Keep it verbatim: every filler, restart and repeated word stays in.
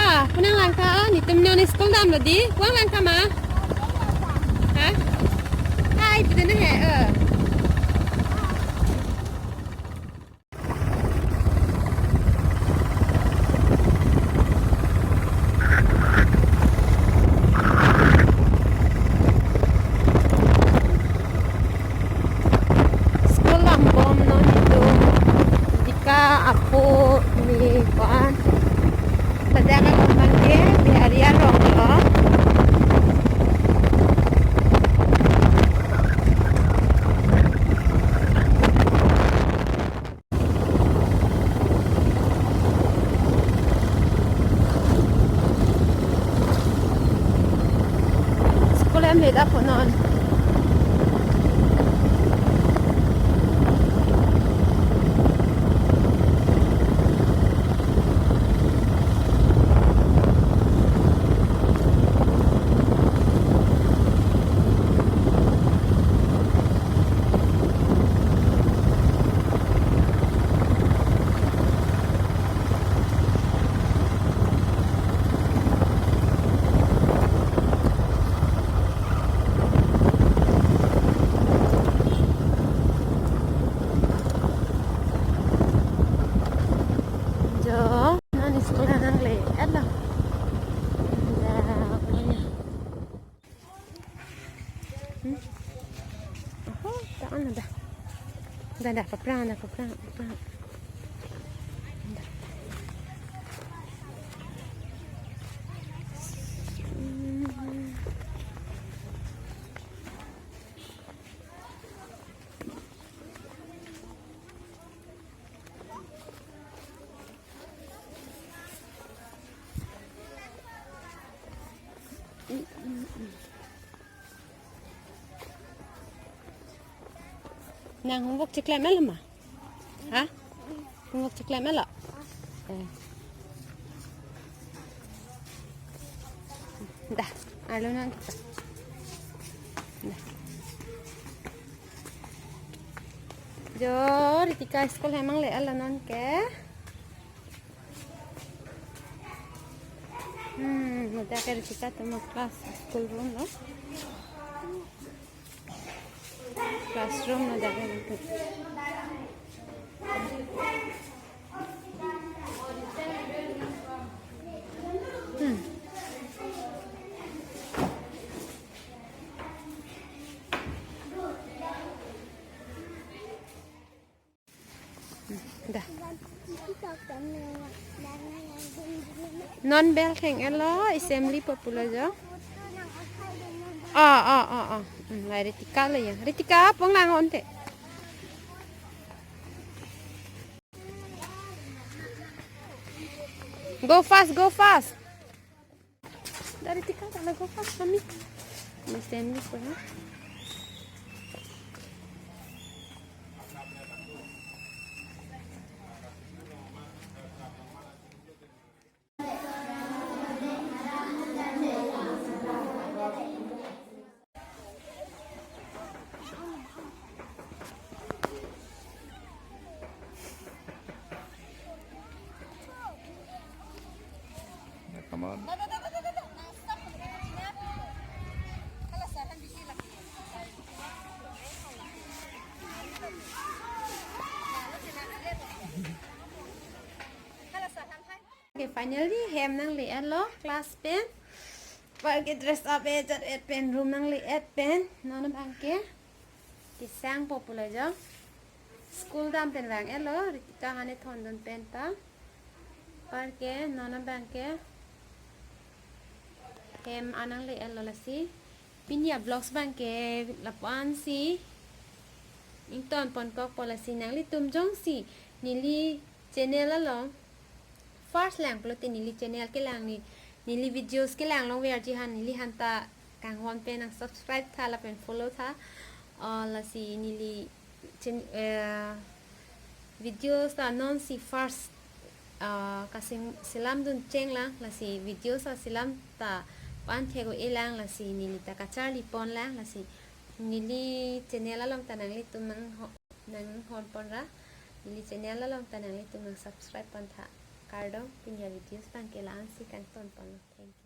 Ah, pu nanglang tha, oh, netum non school damlo dei, pu nanglang tha ma? Ha? Ai, pu dei na he, eh. School dambom non netum. Ritika apo ne ko-an. Ladak atum abangke Bihari arong lo. School hem le dapo non. Jo, non school nangle-etlo. Da, ini. Hmm? Oho, ta-an dah. Dah, dah, paprang, dah, paprang, paprang. Dah. Hmm. Nang homework cheklem-etlo ma? Ha? Homework cheklem-etlo? Eh. Dah, alo nang kita. Dah. Jo, Ritika school hem nangle-etlo non ke. Hmm, ladak ke Ritika atum class, school room lo. Classroom ladak ke. Hmm. Dah. Non bell theng-etlo, assembly po pulo jo. Ah, ah, ah, ah. Hmm, lahai Ritika lo ya. Ritika, pu nanglang-un te. Go fast, go fast. Dari Ritika, kalau go fast kami. Mesti ini ko ya. Ya, come on. Okay, finally, hem nangle-etlo, class pen. Apar ke dress up-et jat-et pen, room nangle-et pen. Non abangke kesang po pulo jo. School dam pen vang-etlo, Ritika hane thondun pen ta. Apar ke non abangke hem an nangle-etlo lasi. Pini a-vlogs abangke lapu-an si ingtonpon kokpo lasi nanglitum jongsi neli channel along first lang pulote neli channel kelang ni, neli videos kelang longverji han, neli hanta kanghon pen nang subscribe tha lapen follow tha. Ah, lasi neli chen-, eh, videos ta non si first, ah, kasing selamdun chenglang, lasi videos ta selam ta pan thek-o-e lang, lasi neli ta kacharli pon lang, lasi neli channel along ta nanglitum nang ho-, nanghon pon ra, neli channel along ta nanglitum nang subscribe pon tha. Kardom, pini a-videos abangke la-ansi kangton ponlo. Thank you.